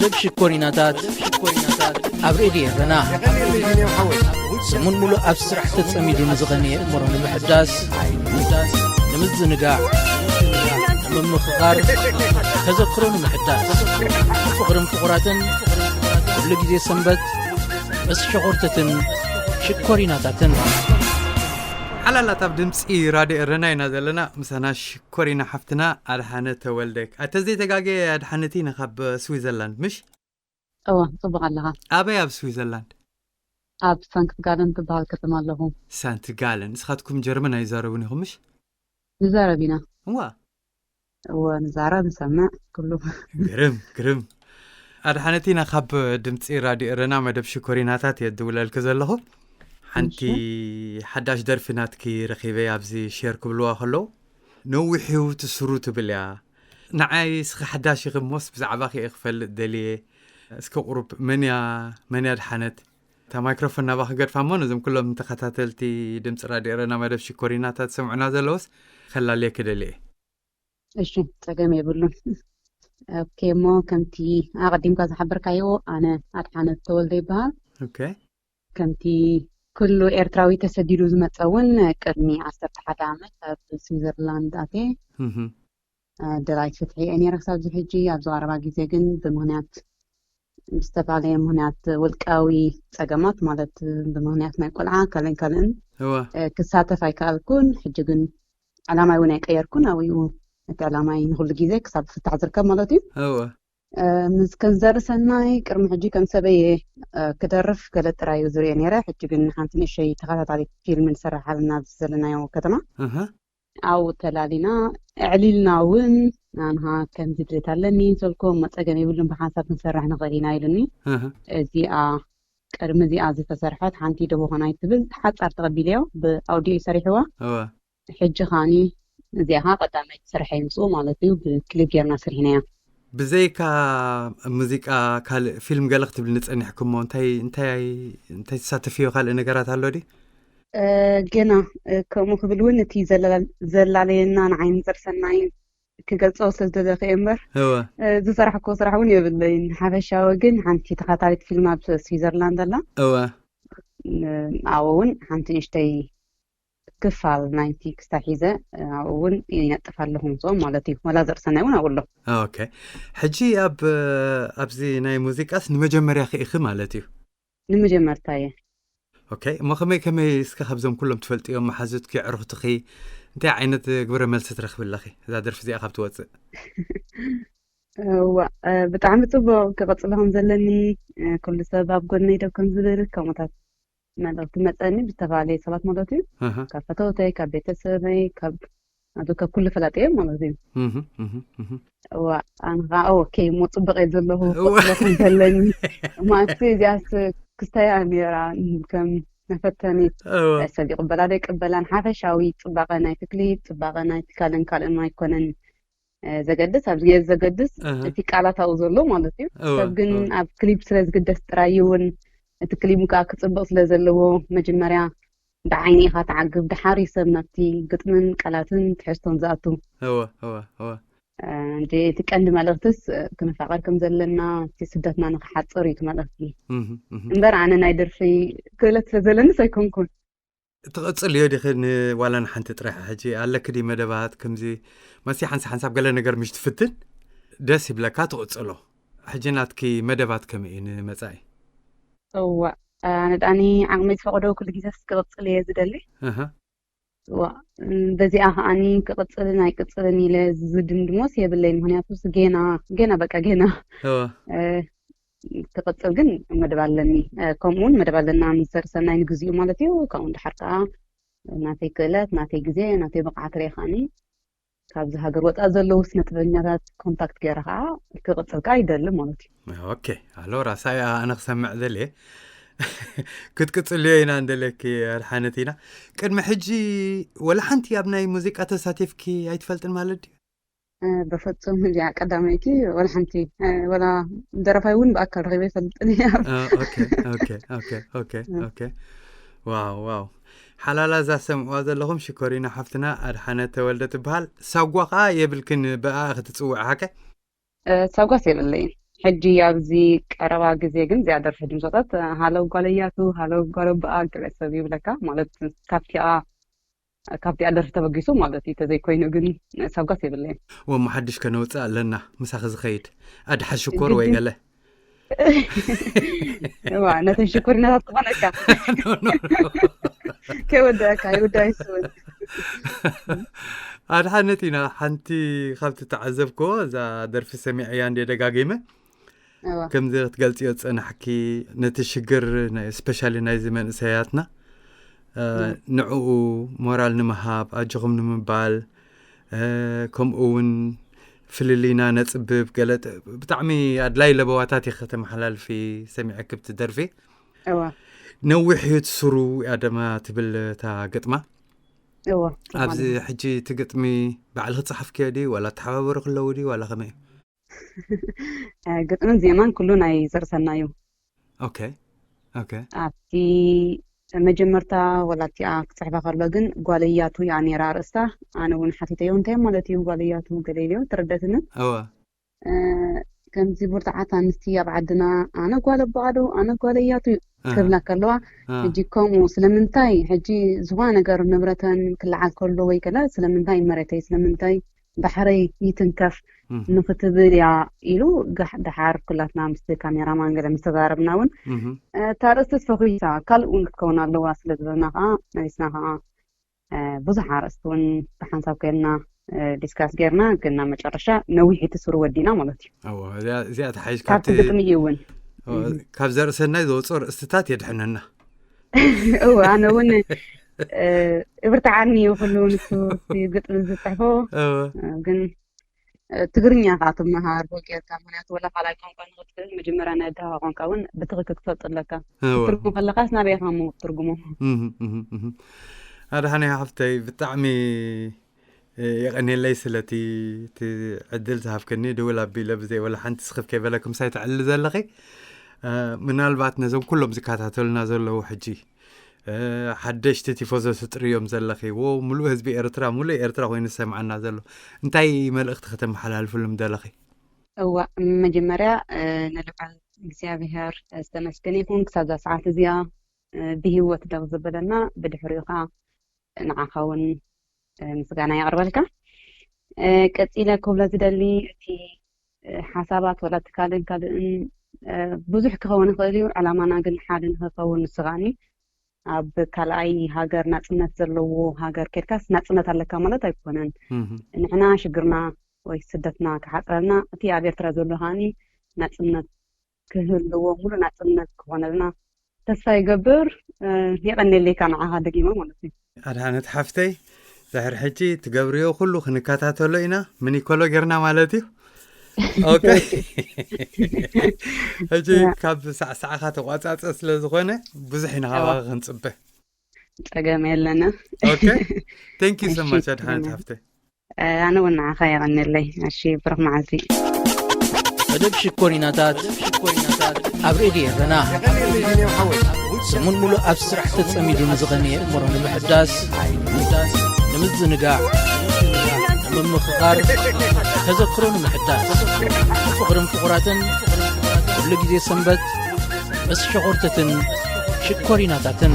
መደብ ሽኮሪናታት ኣብ ሬድዮ ኤረና ሰሙን ሙሉእ ኣብ ስራሕ ተጸሚዱ ንዝቐነየ እምሮ ንምሕዳስ፣ ንምዝንጋዕ፣ ንምምኽኻር፣ ተዘክሮ ንምሕዳስ፣ ፍቕርን ፍቑራትን ኩሉ ግዜ ሰንበት ምስ ሸኾርተትን ሽኮሪናታትን። ሓላላት ኣብ ድምፂ ራድዮ ኤረና ኢና ዘለና። ምሳና ሽኮሪና ሓፍትና ኣድሓነ ተወልደ። ኣተ ዘይተጋገየ ኣድሓነቲ ኢና ካብ ስዊዘርላንድ፣ ምሽ? እወ፣ ጽቡቕ ኣለኻ። ኣበይ ኣብ ስዊዘርላንድ? ኣብ ሳንክት ጋለን ትበሃል ከተማ ኣለኹ። ሳንት ጋለን። ንስኻትኩም ጀርመን ኣይዛረቡን ኢኹም፣ ምሽ? ንዛረብ ኢና። እዋ። እወ፣ ንዛረብ፣ ንሰምዕ፣ ኩሉ። ግርም፣ ግርም። ኣድሓነቲ ኢና ካብ ድምፂ ራድዮ ኤረና መደብ ሽኮሪናታት እየ ዝድውለልኪ ዘለኹ። ሓንቲ እሺ። ሓዳሽ ደርፊ ናትኪ ረኺበ ኣብዚ ሼር ክብልዋ ከለዉ፣ ነዊሕ እዩ ትስሩ ትብል እያ። ንዓይ እስኺ ሓዳሽ ኢኺ እሞስ ብዛዕባኺ እየ ክፈልጥ ደልየ። እስኪ ቁሩብ መን እያ፣ መን እያ ኣድሓነት? እታ ማይክሮፎን ናባኺ ገድፋ እሞ ነዞም ኩሎም ተኸታተልቲ ድምፂ ራድዮ ኤረና መደብ ሽኮሪናታት ዝሰምዑና ዘለዉስ ከላልየኪ ደልየ እየ። እሺ፣ ጸገም የብሉን። ኦኬ፣ እሞ ከምቲ ኣቐዲምካ ዝሓበርካዮ፣ ኣነ ኣድሓነት ተወልደ ይበሃል። ኦኬ። ከምቲ ኩሉ ኤርትራዊ ተሰዲዱ ዝመጸ እውን፣ ቅድሚ ዓሰርተ ሓደ ዓመት ኣብ ስዊዘርላንድ ኣትየ፣ እህ። እ፣ ደላይት ፍትሒ እየ ነይረ ክሳብ እዚ ሕጂ። ኣብዚ ቀረባ ግዜ ግን ብምኽንያት፣ ብዝተፈላለየ ምኽንያት፣ ውልቃዊ ጸገማት፣ ማለት ብምኽንያት ናይ ቆልዓ፣ ካልእን ካልእን፣ እወ። እ፣ ክሳተፍ ኣይከኣልኩን። ሕጂ ግን ዕላማይ እውን ኣይቀየርኩን። ኣብኡ እቲ ዕላማይ ንኹሉ ግዜ ክሳብ ዝፍታሕ ዝርከብ ማለት እዩ። እወ። እ፣ ምስ ከንዘር ሰናይ ቅድሚ ሕጂ ከም ሰበየ፣ እ፣ ክደርፍ ገለ ጥራይ እዩ ዝርኦ ነይረ። ሕጂ ግን ሓንቲ ንእሸይ ተኸታታሊት ፊልም ንሰርሕ ኣለና ኣብዚ ዘለናዮ ከተማ። እህ። ኣብኡ ተላሊና፣ ኣዕሊልና እውን፣ ኣንሃ ከምዚ ድሌት ኣለኒ፣ ንሰልኮ እሞ ጸገም የብሉን፣ ብሓንሳብ ክንሰርሕ ንኽእል ኢና ኢሉኒ። እህ። እዚኣ፣ ቅድሚ እዚኣ ዝተሰርሐት ሓንቲ ደቦ ኾናይ ትብል ሓጻር ተቐቢለዮ፣ ብኣውዲዮ እዩ ሰሪሕዋ። እወ። ሕጂ ኻኒ እዚኣ ኸኣ ቀዳማይ ስርሐይ ምስኡ ማለት እዩ፣ ብክሊፕ ጌርና ሰሪሕናያ። ብዘይካ ሙዚቃ ካልእ ፊልም ገለ ክትብልኒ ጸኒሕኩሞ፣ እንታይ፣ እንታይ፣ እንታይ ትሳተፍዮ ካልእ ነገራት ኣሎ ድዩ? እ፣ ገና፣ እ፣ ከምኡ ክብል እውን እቲ ዘላ-፣ ዘላለየና ንዓይ ንዘርሰናይ ክገልጾ ስለ ዝደለኹ እየ እምበር፣ እወ። እ፣ ዝሰራሕኩዎ ስራሕ እውን የብለይን። ሓፈሻዊ ግን ሓንቲ ተኸታታሊት ፊልም ኣብ ስዊዘርላንድ ኣላ። እወ። እ፣ ኣብኡ እውን ሓንቲ ንእሽተይ ክፋል ናይቲ ክስታይ ሒዘ፣ እ፣ ኣብኡ እውን ይነጥፍ ኣለኹ ምስኦም ማለት እዩ። ዋላ ዘርሰናይ እውን ኣብኡ ኣሎ። ኦኬ። ሕጂ ኣብ፣ ኣብዚ ናይ ሙዚቃስ ንመጀመርያኺ ኢኺ ማለት እዩ? ንመጀመርታ እየ። ኦኬ። እሞ ከመይ፣ ከመይ እስከ ካብዞም ኩሎም ትፈልጥዮም መሓዙትኪ፣ ኣዕሩኽትኺ፣ እንታይ ዓይነት ግብረ መልሲ ትረኽቢ ኣለኺ? እዛ ደርፊ እዚኣ ካብ ትወጽእ? እዋ፣ እ፣ ብጣዕሚ ጽቡቕ ክቕጽሎ ከም ዘለኒ፣ እ፣ ኩሉ ሰብ ኣብ ጎነይ ደው ከም ዝብል ከምኡታት መልእኽቲ መጸኒ ብዝተፈላለየ ሰባት ማለት እዩ። ኣሃ። ካብ ፈተውተይ፣ ካብ ቤተሰበይ፣ ካብ፣ ኣብ ካብ ኩሉ ፈላጥየ ማለት እዩ። እህ፣ እህ፣ እህ። እዋ፣ ኣነ ኸኣ፣ ኦኬ፣ እሞ ጽቡቕ እየ ዘለኹ፣ እዋ። ክቕጽሎ ከም ዘለኒ። ማለት እዚኣስ ክስተያ ነይራ፣ ከም መፈተኒት። እዋ። ሰብ ይቕበላ ዶ ይቅበላን፣ ሓፈሻዊ ጽባቐ ናይቲ ክሊፕ፣ ጽባቐ ናይቲ ካልእን ካልእን ኣይኮነን፣ እ፣ ዘገድስ፣ ኣብዚ ግዜ ዘገድስ ኣሃ። እቲ ቃላት ኣብኡ ዘሎ ማለት እዩ። እወ፣ ሰብ ግን እወ። ኣብ ክሊፕ ስለ ዝግደስ ጥራይ እውን እቲ ክሊፕ ከኣ ክጽብቕ ስለ ዘለዎ መጀመርያ ብዓይኒ ኢኻ ትዓግብ፣ ድሓር እዩ ሰብ ናብቲ ግጥምን ቃላትን ትሕዝቶን ዝኣቱ። እወ፣ እወ፣ እወ። እ፣ እንጂ እቲ ቀንዲ መልእኽትስ፣ እ፣ ክንፋቐር ከም ዘለና፣ እቲ ስደትና ንኽሓጽር እዩ እቲ መልእኽቲ። እህ፣ እህ። እምበር ኣነ ናይ ደርፊ ክእለት ስለ ዘለንስ ኣይኮንኩን። ትቕጽልዮ ዲኺ ን-፣ ዋላ ንሓንቲ ጥራሕ? ሕጂ ኣለኪ ድዩ መደባት ከምዚ፣ መሲ ሓንሳብ ሓንሳብ ገለ ነገር ምሽ ትፍትን ደስ ይብለካ ትቕጽሎ። ሕጂ ናትኪ መደባት ከመይ እዩ ንመጻኢ? እዋ፣ ኣነ ዳኣኒ ዓቕመይ ዝፈቕዶ ኩሉ ግዜስ ክቕጽል እየ ዝደሊ። ኣሃ። እዋ፣ እም፣ በዚኣ ከኣኒ ክቕጽልን ኣይቅጽልን ኢለ ዝድምድሞስ የብለይን። ምኽንያቱስ ጌና፣ ጌና በቃ ጌና፣ እዋ። እ፣ ክቕጽል ግን መደብ ኣለኒ። እ፣ ከምኡ እውን መደብ ኣለና ምስ ዘርሰናይ ንግዚኡ ማለት እዩ። ካብኡ ንደሓር ከኣ ናተይ ክእለት፣ ናተይ ግዜ፣ ናተይ ብቕዓት ርኤ ከኣኒ ካብዚ ሃገር ወጻኢ ዘለዉ ስነ ጥበበኛታት ኮንታክት ገይረ ከኣ ክቕጽል ከኣ ይደሊ ማለት እዩ። ኦኬ፣ ኣሎ ራሳይ ኣነ ክሰምዕ ደልየ። ክትቅጽልዮ ኢና እንደለኪ ኣድሓነት ኢና። ቅድሚ ሕጂ ወላ ሓንቲ ኣብ ናይ ሙዚቃ ተሳቲፍኪ ኣይትፈልጥን ማለት ድዩ? እ፣ በፍጹም እዚኣ ቀዳመይቲ፣ ወላ ሓንቲ፣ እ፣ ወላ ደረፋይ እውን ብኣካል ረኺበ ኣይፈልጥን እየ። እ፣ ኦኬ፣ ኦኬ፣ ኦኬ፣ ኦኬ፣ እ። ኦኬ። ዋው፣ ዋው። ሓላላ እዛ ሰምዕዋ ዘለኹም ሽኮሪና ሓፍትና ኣድሓነት ተወልደ ትበሃል። ሳጓ ኸኣ የብልክን ብኣ ክትጽውዕ ሓቀ? እ፣ ሳጓስ የብለይን። ሕጂ ኣብዚ ቀረባ ግዜ ግን እዚኣ ደርፊ ድምፆታት ሃለው ጓለያቱ፣ ሃለው ጓለባኣ ገለ ሰብ ይብለካ። ማለት ካብቲኣ ካብቲኣ ደርፊ ተበጊሱ ማለት እዩ። ተዘይኮይኑ ግን ሰብጋስ የብለይን። ወ ሓድሽ ከነውፅእ ኣለና፣ ምሳኺ ዝኸይድ ኣድሓ ሽኮር ወይ ግድን። ገለ። እዋ፣ ነተን ሽኮሪናታት ትኾነካ። ከይወዳእካ ይወዳእ ይስወት። ኣድሓነት ኢና። ሓንቲ ካብቲ ተዓዘብክዎ፣ እዛ ደርፊ ሰሚዐያ እንደ ደጋጊመ እዋ። ከምዚ ክትገልፅዮ ዝፀናሕኪ፣ ነቲ ሽግር ናይ ስፔሻሊ ናይዚ መንእሰያትና፣ እ፣ እም። ንዕኡ ሞራል ንምሃብ፣ ኣጆኹም ንምባል፣ እ፣ ከምኡ እውን ፍልልይና ነፅብብ፣ ገለ ጥ-፣ ብጣዕሚ ኣድላይ ለበዋታት ኢኺ ከተመሓላልፊ ሰሚዐ ክብቲ ደርፊ። እዋ። ነዊሕ እዩ እቲ ሱሩ ያደማ ትብል እታ ግጥማ። እዋ። ኣብዚ ሕጂ እቲ ግጥሚ ባዕልኺ ጸሓፍክዮ ድዩ ዋላ ተሓባበሩ ክለዉ ድዩ ዋላ ከመይ እዩ? እ፣ ግጥምን ዜማን ኩሉ ናይ ዘርእሰናይ እዩ። ኦኬ፣ ኦኬ። ኣብቲ መጀመርታ ወላ እቲኣ ክጽሕፋ ከሎ ግን ጓል እያቱ እያ ነይራ ኣርእስታ። ኣነ እውን ሓቲተዮ፣ "እንታይ ማለት እዩ ጓል እያቱ?" ገለ ኢለዮ፣ ተረደትኒ። እወ። እ፣ ከምዚ ብርቱዓት ኣንስቲ ኣብ ዓድና፣ "ኣነ ጓል ኣቦኣዶ፣ ኣነ ጓል እያቱ" እ፣ ክብላ ከለዋ፣ እ። ሕጂ ከምኡ ስለምንታይ፣ ሕጂ ዝኾነ ነገር ንብረተን ክለዓል ከሎ ወይ ገለ ስለምንታይ መሬተይ፣ ስለምንታይ ባሕረይ ይትንከፍ እህ። ንክትብል እያ ኢሉ ጋሕ-፣ ደሓር ኩላትና ምስቲ ካሜራማን ገለ ምስ ተዛረብና እውን፣ እህ። እ፣ እታ ኣርእስቲ ተፈኺሳ ካልእ እውን ክትከውን ኣለዋ ስለ ዝበልና ከዓ መሊስና ከዓ፣ እ፣ ብዙሕ ኣርእስቲ እውን ብሓንሳብ ኮይንና፣ እ፣ ዲስካስ ጌርና፣ ግን ናብ መጨረሻ ነዊሕ እቲ ሱሩ ወዲና ማለት እዩ። እወ፣ እዚኣ፣ እዚኣ ተሓይሽ ካብቲ ካብቲ ግጥሚ እዩ እውን። እወ፣ እህ። ካብ ዘርእሰናይ ዝወፅኦ ርእስትታት የድሕነና። እወ፣ ኣነ እውን፣ እ፣ እብርትዓኒ እዩ ኩሉ ንሱ እቲ ግጥሚ ዝፅሕፎ። እወ። እ፣ ግን፣ እ፣ ትግርኛ ከዓ ትመሃር ጌርካ፣ ምክንያቱ ወላ ካልኣይ ቋንቋ ንክትክእል መጀመርያ ናይ ኣድኻ ቋንቋ እውን ብትኽክል ክትፈልጦ ኣለካ። እወ። ክትትርጉም ከለኻስ ናበይ ኢኻ እሞ ክትትርጉሞ? እህ፣ እህ፣ እህ። ኣድሓኒ ሓፍተይ፣ ብጣዕሚ፣ እ፣ የቐንየለይ ስለቲ እቲ ዕድል ዝሃብክኒ። ድውል ኣቢለ ብዘይ ወላ ሓንቲ ስኽፍ ከይበለኪ ምሳይ ተዕልሊ ዘለኺ። እ፣ ምናልባት ነዞም ኩሎም ዝከታተሉና ዘለዉ ሕጂ፣ እ፣ ሓደሽቲ ቲፎዞ ትጥርዮም ዘለኺ፣ ወ-፣ ሙሉእ ህዝቢ ኤርትራ፣ ሙሉእ ኤርትራ ኮይኑ ዝሰምዓና ዘሎ፣ እንታይ መልእኽቲ ከተመሓላልፍሉ ምደለኺ? እዋ፣ መጀመርያ፣ እ፣ ንልዑል እግዚኣብሔር ዝተመስገነ ይኹን ክሳብ እዛ ሰዓት እዚኣ፣ እ፣ ብህይወት ደው ዘበለና፣ ብድሕሪኡ ኸዓ ንዓኻ እውን፣ እ፣ ምስጋና የቕርበልካ። እ፣ ቀጺለ ክብሎ ዝደሊ፣ እቲ፣ እ፣ ሓሳባት ወላ እቲ ካልእን ካልእን፣ እ፣ ብዙሕ ክኸውን ይኽእል እዩ። ዕላማና ግን ሓደ ንኽኸውን ንስኻኒ ኣብ ካልኣይ ሃገር ናጽነት ዘለዎ ሃገር ኬድካስ ናጽነት ኣለካ ማለት ኣይኮነን። እህ። ንሕና ሽግርና ወይ ስደትና ክሓጽረልና፣ እቲ ኣብ ኤርትራ ዘሎ ከኣኒ ናጽነት ክህልዎ፣ ሙሉእ ናጽነት ክኾነልና ተስፋ ይገብር። እ፣ የቐንየለይ ካብ ንዓኻ ደጊመ ማለት እዩ። ኣድሓነት ሓፍተይ፣ ድሕሪ ሕጂ ትገብርዮ ኩሉ ክንከታተሎ ኢና። ምኒኮሎ ጌርና ማለት እዩ። ኦኬ። ሕጂ ያ። ካብ ሳዕሳዕኻ ተቋጻጸ ስለ ዝኾነ ብዙሕ ኢና እዋ። ካባኻ ክንጽበ። ጸገም የለና። ኦኬ። Thank you so እሺ፣ much ኣድሓነት ጸገም ሓፍተይ። እ፣ ኣነ እውን ንዓኻ የቐንየለይ። እሺ፣ ብሩኽ መዓልቲ። መደብ ሽኮሪናታት ኣብ ሬድዮ ኤረና። ሰሙን ሙሉእ ኣብ ስራሕ ተጸሚዱ ንዝቐነየ እምሮ ንምሕዳስ፣ ንምዝንጋዕ፣ ንምምኽኻር፣ ተዘክሮ ንምሕዳስ፣ ፍቕርን ፍቑራትን፣ ኩሉ ግዜ ሰንበት ምስ ሸኾርተትን ሽኮሪናታትን።